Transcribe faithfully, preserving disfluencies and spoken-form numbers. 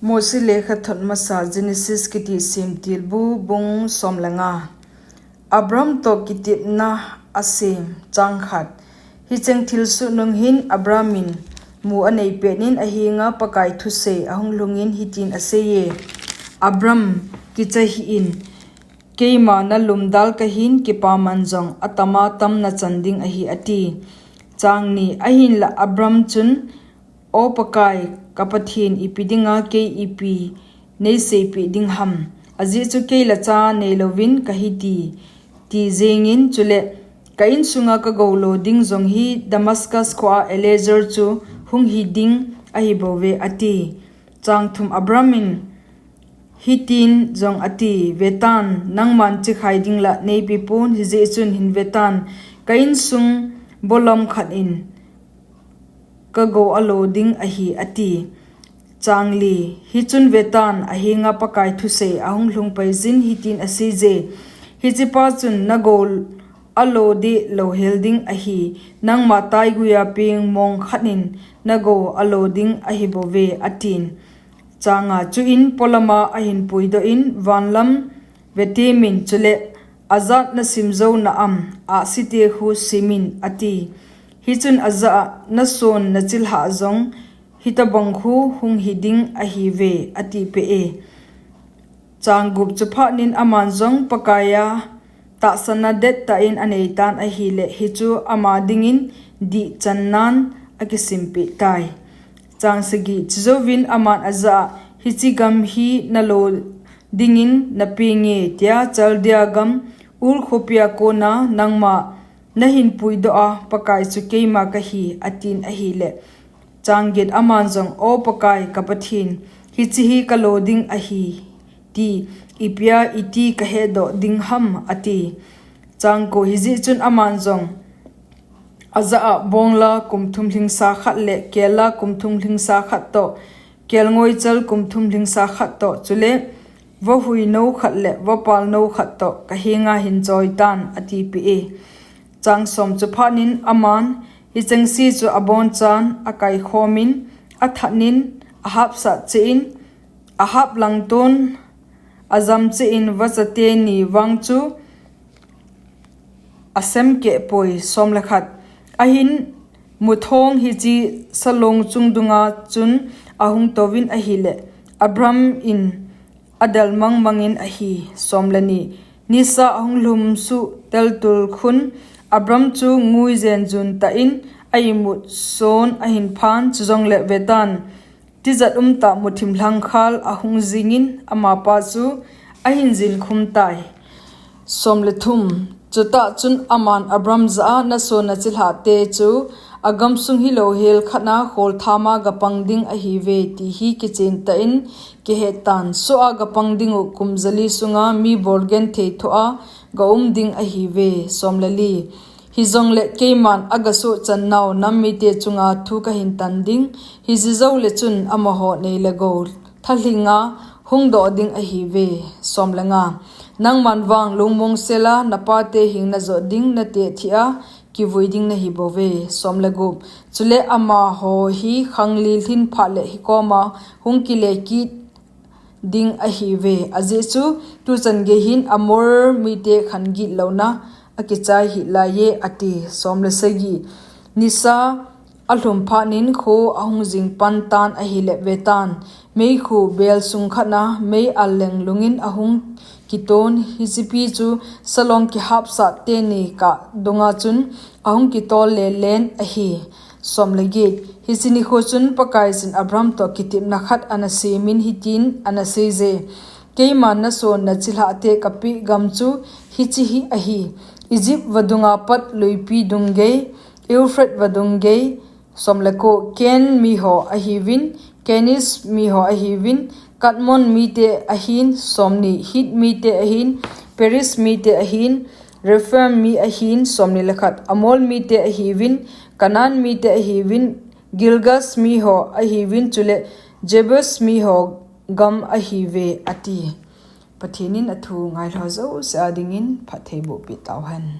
Mosi lekhathot masa Genesis kiti semtilbu bung som le nga. Abram toh kitepna asem. Chang khat. Hicheng thilsoh nung hin Abram in mu anei pet in ahenga Pakai thusei ahung lhungin hitin aseiye, Abram, kicha hih in, keima nalumdal kahin, kipaman jong atama tam nachan ding ahi, ati. Chang ni. Ahinla Abram chun, O Pakai, ka Pathen, ipi dinga kei ipi neiseipeh ding ham? Ajeh chu kei la cha neilouvin kahi ti, ti jengin, chule ka insunga kagou lo ding jong hi Damascus khoa Eliezer chu hung hi ding ahi bouve, ati. Chang thum. Abram in hitin jong ati, Vetan, nangman chikhai ding la neipe pon, hijeh chun hin vetan, ka insung bolam khat in kagou alo ding ahi, ati. Chang li. Hichun vetan, ahenga Pakai thusei ahung lhung paijin hitin aseije, Hichepa chun nagou alo deh louhel ding ahi, nangma taiguia peng mong khat in nagou alo ding ahi bouve, atin. Chang nga. Chuin polama ahin puidoh in, Vanlam vetemin, chule ajat nasim jou na am? Ahsite khu simin, ati. Hichun ajah a, Nason nachilhah jong hitobang khu hung hi ding ahiuve, atipeh e. Chang gup. Chuphat in aman jong Pakaiya tahsanna dettah in aneitan ahile, hichu ama dingin dihchannan akisimpeh tai. Chang sagi. Chujouvin aman ajah a, Hiche gam hi nalo dingin napenge, tia Chaldea gam Ur khopia kona nangma nahin puidoh a Pakai chu keima kahi, atin ahile. Chang get. Aman jong, O Pakai, ka Pathen, hiche hi kalo ding ahi ti ipia iti kahetdoh ding ham? ati. Chang ko. Hijeh chun aman jong ajah a, Bongla kum thum lhingsa khat le kella kum thum lhingsa khat toh, kelngoichal kum thum lhingsa khat toh, chule vahui nou khat le vapal nou khat toh kahenga hin choitan, atipeh e. Chang som. Chuphat in aman hichengse chu abonchan akaikhomin, athat in, ahapsat cheh in, ahap langton ajam cheh in, vachate ni vang chu asemkeh poi. Som le khat. Ahin muthong hiche salong chung dunga chun ahung touvin ahile, Abram in adel mangmangin ahi. Som le ni. Nisa ahung lhum suh teltul khun Abram chu nguijen jun tah in a-imut son ahin phan, chujongle vetan, tijat umtah muthim lhangkhal ahung jingin amapa chu ahin jinkhum tai. Som le thum. Chutah chun aman Abram jah a, Nason nachilhahte chu agamsung hilouhel khat a kholthama gapang ding ahiuve ti hi kichen tah in kihetan, soh a gapang dingu kum jali sunga mi bolgenthei thoh a gaum ding ahiuve. Som le li. Hijongle keiman agasohchannau nam mite chunga thu kahin tan ding, hijeh joule chun amaho nei le gou thalhinga hungdoh ding ahiuve. Som le nga. Nangman vang lungmong sela napate hing najot ding, nate thih a kivui ding nahi bouve. Som le gup. Chule amaho hi khangli lhin phat le hikoma hung kile kit ding ahiuve. Ajeh chu tuchan gei hin Amor mite khan gitlouna akichai hih laiye, ati. Som le sagi. Nisa alhum phat in kho ahung jing pan tan ahile, vetan, meikhu bel sung khat a mei al lenglungin ahung kiton, hichepi chu salong kihapsat teni kah dunga chun ahung kitol lelen ahi. Som le get. Hiche nikho chun Pakaiyin Abram toh kitepna khat ana semin hitin ana seiye, Keiman nason nachilhahte kapeh gam chu hiche hi ahi, Egypt vadunga pat luipi dung gei, Euphrates vadung gei, Som le ko. Ken miho ahiuvin, Keniz miho ahiuvin, Kadmon mite ahin. Som ni. Hit mite ahin, Periz mite ahin, Rephaim mi ahin. Som ni le khat. Amor mite ahiuvin, Canaan mite ahiuvin, Girgash miho ahiuvin, chule Jebus miho gam ahiuve, ati. Pathen in athu ngailhah jouse a dingin phatthei boh peh tauhen.